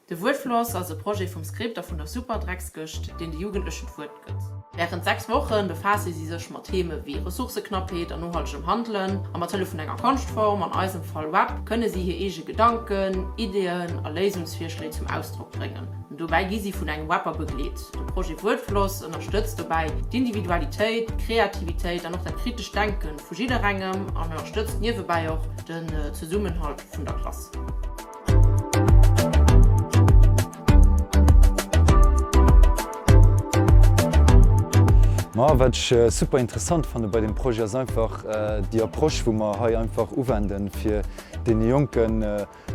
De Wuertfloss ass e Projet vum Script a vun der Superdreckskëscht, deen de Jugendlechen d'Wuert gëtt. Wärend 6 Woche befaasse si sech mat Theme wéi Ressourcëknappheet an nohaltegem Handelen a mat Hëllef vun enger Konschtform, an eisem Fall Rap, kënne si hir eege Gedanken, Ideeën a Léisungsvirschléi zum Ausdrock bréngen. Dobäi gi si vun engem Rapper begleet. De Projet Wuertfloss ënnerstëtzt dobäi d'Individualitéit, d'Kreativitéit an och dat kritescht Denke vu jidderengem an ënnerstëtzt niewebäi och den Zesummenhalt vun der Klass. Ma wat ech super interessant fanne bei deem Projet ass einfach déi Approche wou mer hei einfach uwenden, fir deene Jonke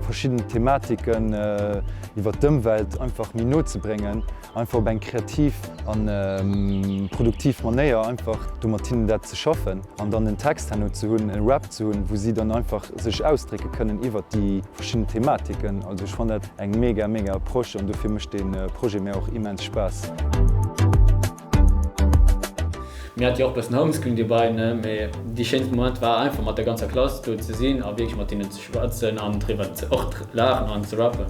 verschidden Thematiken iwwert d'Ëmwelt einfach méi no ze bréngen, einfach op eng kreativ an produktiv Manéier einfach do mat hinnen dat ze schaffen an dann en Text herno ze hunn, e Rap ze hunn, wou si dann einfach sech ausdrécke kënnen iwwert déi verschidden Thematiken. Also ech fannen dat eng mega mega Approche an dofir mécht dee Projet mär och immens Spaass. Mir hate jo och bëssen Homeschooling dobäi, ne, mee déi schéinsten Moment war einfach mat der ganzer Klass do ze sinn a wierklech mat hinnen ze schwätzen an driwwer ze och laachen an ze rappen.